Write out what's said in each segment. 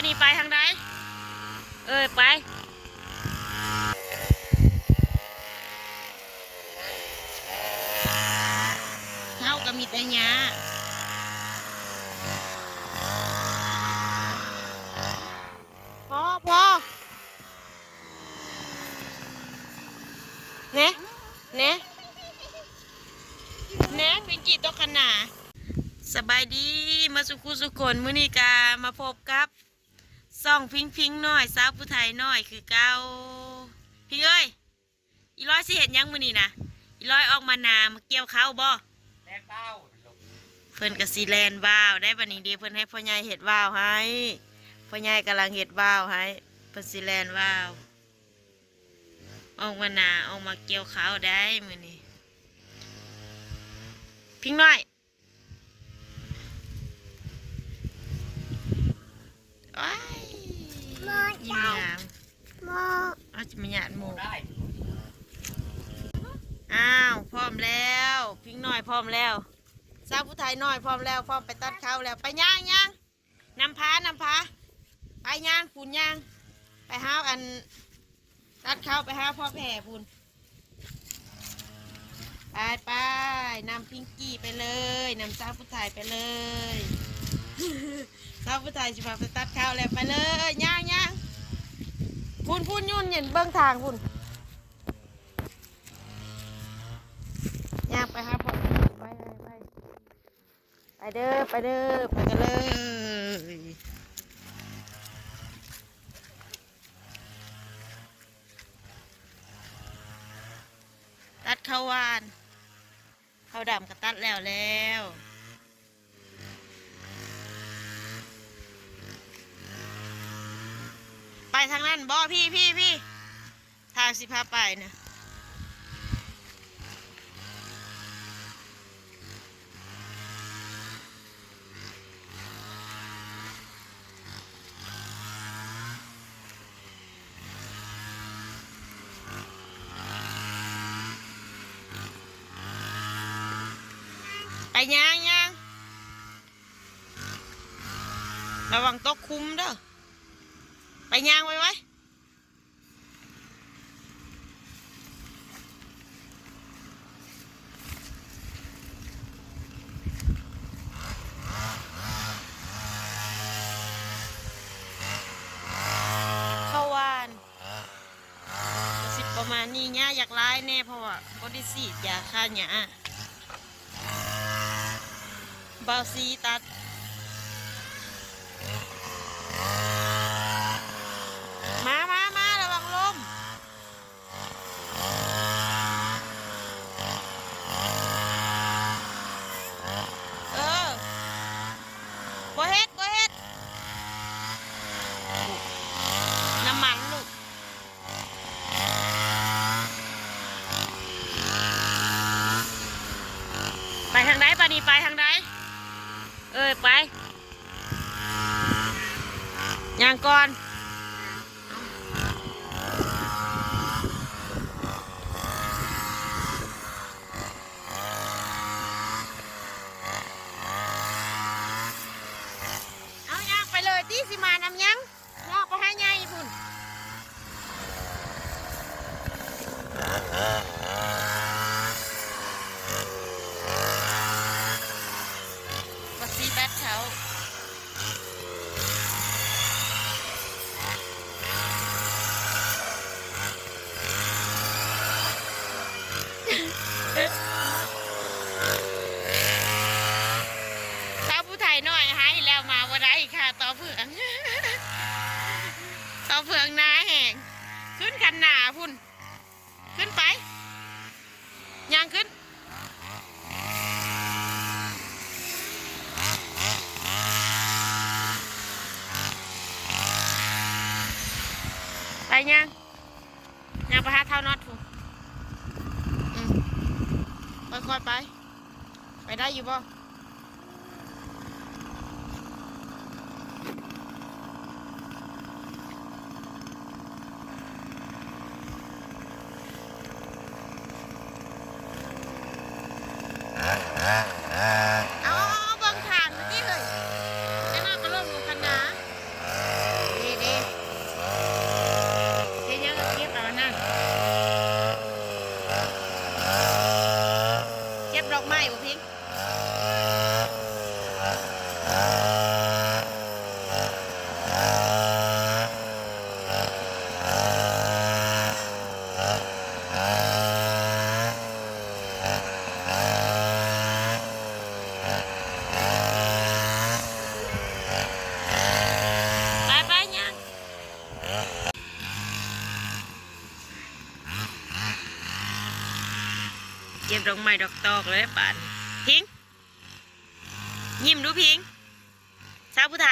ນີ້ໄປທາງໃດ? ເອີ ໄປ. ເຮົາກໍມີແຕ່ຫຍ້າ. ພໍ ພໍ. ແນ ແນ ແນ ພິງກີ້ຕົກຄັນນາ. ສະບາຍດີໝົດສູ່ຄູ່ສູ່ຄົນ, ມື້ນີ້ກະມາພົບກັບຊ່ອງພິງພິງນ້ອຍ ສາວຜູ້ໄທນ້ອຍຄືເກົ່າ. ພິງເອີຍ ອີຫຼອຍຊິເຮັດຫຍັງມື້ນີ້ນະ? ອີຫຼອຍອອກມານາ ມາກ່ຽວເຂົ້າບໍ່? ແລ່ນວາວ. ເພິ່ນກໍຊິແລ່ນວາວໄດ໋ ບັດນີ້ເດ ເພິ່ນໃຫ້ພໍ່ໃຫຍ່ເຮັດວາວໃຫ້. ພໍ່ໃຫຍ່ກຳລັງເຮັດວາວໃຫ້ ເພິ່ນຊິແລ່ນວາວ. ອອກມານາ ອອກມາກ່ຽວເຂົ້າໄດ໋ມື້ນີ້ ພິງນ້ອຍ. ໂອ້ຍ ຍິ້ມງາມ. ອ້າວ ຈະມາຍາດໝູ່. ອ້າວ ພ້ອມແລ້ວ ພິງນ້ອຍພ້ອມແລ້ວ. ສາວຜູ້ໄທນ້ອຍພ້ອມແລ້ວ ພ້ອມໄປຕັດເຂົ້າແລ້ວ. ໄປຍ່າງ ຍ່າງ ນຳພາ ນຳພາ ໄປຍ່າງພຸ້ນ ຍ່າງໄປຫາ ອັນ ຕັດເຂົ້າ ໄປຫາພໍ່ແຜ່ພຸ້ນ. ໄປ ໄປ ນຳພິງກີ້ໄປເລີຍ ນຳສາວຜູ້ໄທໄປເລີຍ. ສາວຜູ້ໄທຊິພາໄປຕັດເຂົ້າແລ້ວ ໄປເລີຍ ຍ່າງ ຍ່າງ ພຸ້ນ ພຸ້ນ ຫຍຸ້ນ ເບິ່ງທາງພຸ້ນ ຍ່າງໄປຫາພໍ່ ໄປ ໄປ ໄປ. ໄປເດີ ໄປເດີ ໄປກັນເລີຍ. ຕັດເຂົ້າຫວານ ເຂົ້າດຳກໍຕັດແລ້ວແລ້ວ. ໄປທາງນັ້ນບໍ່? ພີ້ ພີ້ ພີ້. ທາງຊິພາໄປນະ ໄປຍ່າງ ຍ່າງ ລະວັງຕົກຂຸມເດີ ໄປຍ່າງໄວໆ. ເຂົ້າຫວານ ກໍຊິປະມານນີ້ ຫຍ້າຢາກຫຼາຍແດ່ ເພາະວ່າບໍ່ໄດ້ສີດຢາຂ້າຫຍ້າ. ບ່າວສີຕັດ ມາ ມາ ມາ ລະວັງລົ້ມ. ເອີ ບໍ່ເຮັດ ບໍ່ເຮັດ ນ້ຳມັນລູກ. ໄປທາງໃດບາດນີ້ ໄປທາງໃດ? ເອີ ໄປ ຍ່າງກ່ອນ. ເອົາ ຍ່າງໄປເລີຍຕິ ຊິມານຳຫຍັງ? ເງາະໄປໃຫ້ໃຫຍ່ພຸ້ນ. ບັດຊີແບັດເຂົາ ສາວຜູ້ໄທນ້ອຍໃຫ້ແລ້ວມາບໍ່ໄດ້ຄ່າຕໍ່ເຜືອງ ຕໍ່ເຜືອງໜາແຮງ ຂຶ້ນຄັນໜາພຸ້ນ ຂຶ້ນໄປ ຍ່າງຂຶ້ນ ໄປຍ່າງ ຍ່າງໄປຫາທ້າວນັອດພຸ້ນ ອືມ ຄ່ອຍໆໄປ ໄປໄດ້ຢູ່ບໍ່? ເອົາ ເອົາ ເບິ່ງທາງນີ້ເຮີ້ຍ ຈັກໜ້ອຍກໍລົງລົງຄັນນາ. ພິງ ໄປໆ ຍ່າງ ເກັບດອກໄມ້ດອກຕອກເລີຍບາດນີ້ ພິງ ຍິ້ມດູພິງ ສາວຜູ້ໄທ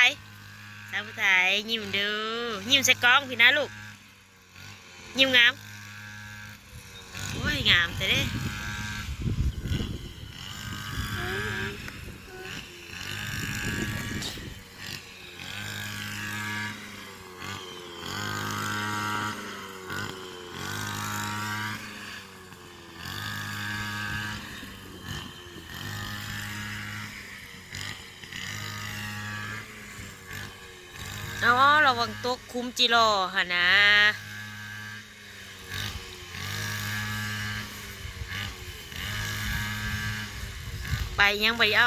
ສາວຜູ້ໄທ ຍິ້ມດູ ຍິ້ມໃສ່ກ້ອງພີ້ນະລູກ ຍິ້ມງາມ ໂອ້ຍ ງາມແທ້ເດ້. ອໍ ລະວັງຕົກ ຂຸມຈິລໍຫັ້ນນະ ໄປຫຍັງໄປ ອໍ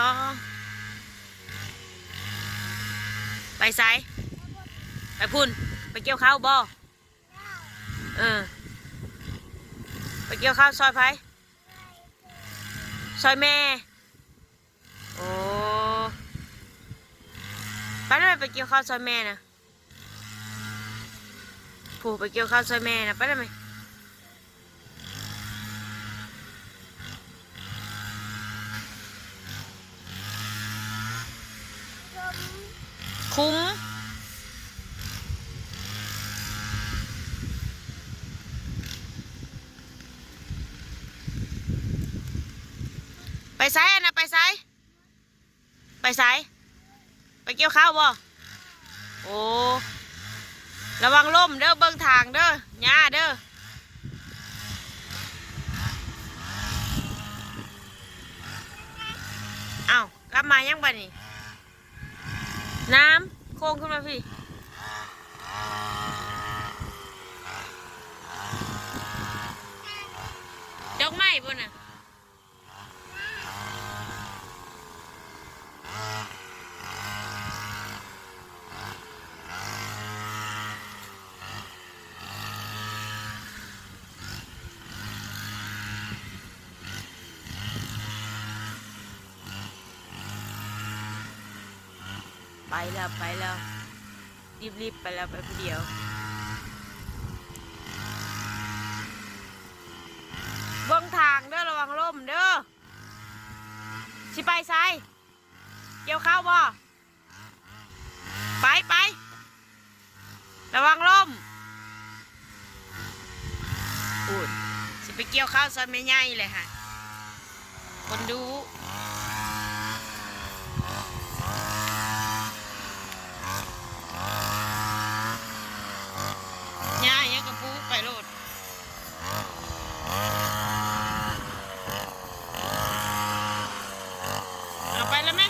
ໄປໃສ? ໄປພຸ້ນ ໄປກ່ຽວເຂົ້າບໍ່? ເອີ ໄປກ່ຽວເຂົ້າຊ່ອຍໃຜ? ຊ່ອຍແມ່ ໂອ້ ໄປແລ້ວແມ່ ໄປກ່ຽວເຂົ້າຊ່ອຍແມ່ນະ ຜູ້ໄປກ່ຽວເຂົ້າຊ່ອຍແມ່ນະ ໄປແລ້ວແມ່. ຂຸມ ໄປໃສຫັ້ນນະ ໄປໃສ? ໄປໃສ? ໄປກ່ຽວເຂົ້າບໍ່? ໂອ້ ລະວັງລົ້ມເດີ ເບິ່ງທາງເດີ ຍ່າເດີ. ອ້າວ ກັບມາຫຍັງບາດນີ້? ນ້ຳໂຄ້ງຂຶ້ນມາພີ້ ດອກໄມ້ບໍ່ນະ? ໄປແລ້ວ ໄປແລ້ວ ລີບໆ ໄປແລ້ວ ໄປຜູ້ດຽວ. ເບິ່ງທາງເດີ ລະວັງລົ້ມເດີ. ຊິໄປໃສ? ກ່ຽວເຂົ້າບໍ່? ໄປ ໄປ ລະວັງລົ້ມ. ພຸ້ນ ຊິໄປກ່ຽວເຂົ້າຊ່ອຍແມ່ໃຫຍ່ແຫຼະຫັ້ນ ຄົນດຸ. ຫຍ້າຫຍັງກະປູກໄປໂລດ. ເອົາໄປລະແມ່.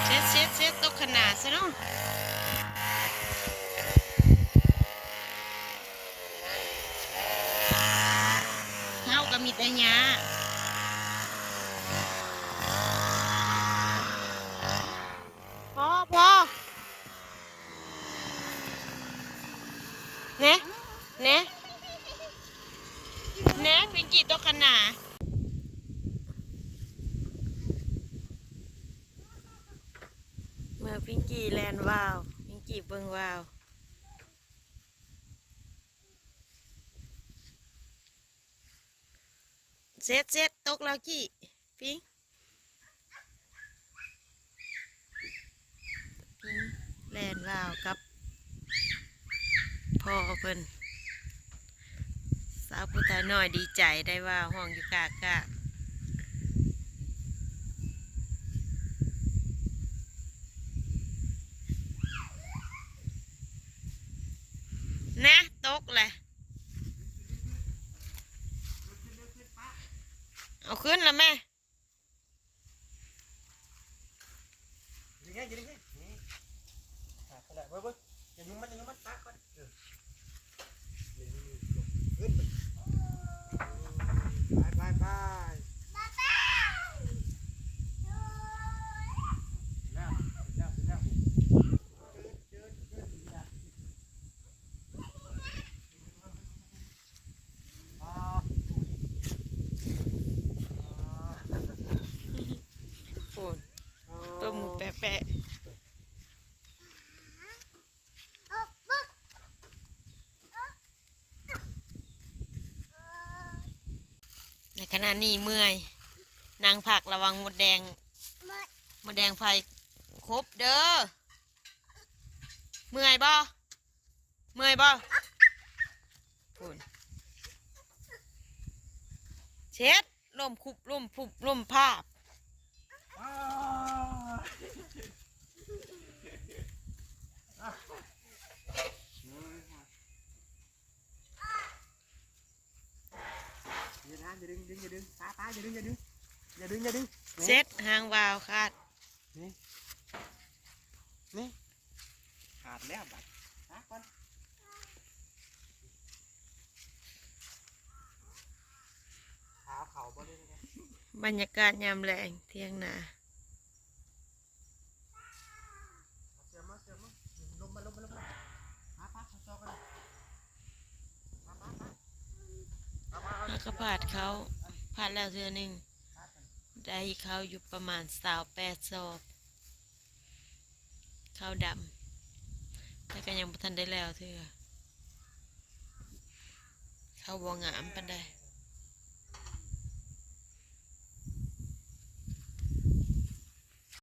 ເຊັດ ເຊັດ ເຊັດ ຕົກຂະໜາດຊະເນາະ. ເຮົາກໍມີແຕ່ຫຍ້າ. ພໍ ພໍ ແນ່ ແນ່ ແນ່ ພິງກີຕົກຂະໜາດ. ເມື່ອພິງກີແລ່ນວາວ ພິງກີເບິ່ງວາວ. ເຊັດ ເຊັດ ຕົກແລ້ວກີ້ ພິງ ພິງແລ່ນລາວກັບພໍ່ເພິ່ນ. ສາວຜູ້ໄທນ້ອຍດີໃຈໄດ້ວ່າ ຮ້ອງຢູ່ກາກາ. ນະ ຕົກແຫຼະ. ເອົາຂຶ້ນລະແມ່. ຢູ່ນີ້ ຢູ່ນີ້ ນີ້ ອ່າ ນັ້ນແຫຼະ ເບິ່ງ ເບິ່ງ ຢ່າຫຍຸມມັນ ຢ່າຫຍຸມມັນ ຕາກ່ອນ ເອີ ຂຶ້ນໄປ ໄປ ໄປ ໄປ ແລ້ວ ແລ້ວ ແລ້ວ ໂອ້ຍ ຕົບມືແປະໆ. ໃນຂະນະນີ້ເມື່ອຍ ນັ່ງພັກລະວັງມົດແດງ ມົດແດງໄຟຄົບເດີ. ເມື່ອຍບໍ່? ເມື່ອຍບໍ່? ພຸ້ນ ເຊັດ ລົມຄຸບ ລົມພຸບ ລົມພາບ. ຢ່ານະ ຢ່າດຶງ ດຶງ ຢ່າດຶງ ປາ ປາ ຢ່າດຶງ ຢ່າດຶງ ຢ່າດຶງ ຢ່າດຶງ ເຊັດ ຫາງວາວຂາດ ນີ້ ນີ້ ຂາດແລ້ວບັດ ປາກ່ອນ ຂາເຂົ້າບໍ່ໄດ້ແລ້ວ. ບັນຍາກາດຍາມແລງ ທ່ຽງນາ. ເຮົາກໍພາດເຂົ້າ ພາດແລ້ວເທື່ອໜຶ່ງ ໄດ້ເຂົ້າຢູ່ປະມານຊາວແປດສອບ ເຂົ້າດຳ ແຕ່ກໍຍັງບໍ່ທັນໄດ້ແລ້ວເທື່ອ ເຂົ້າບໍ່ງາມປານໃດ.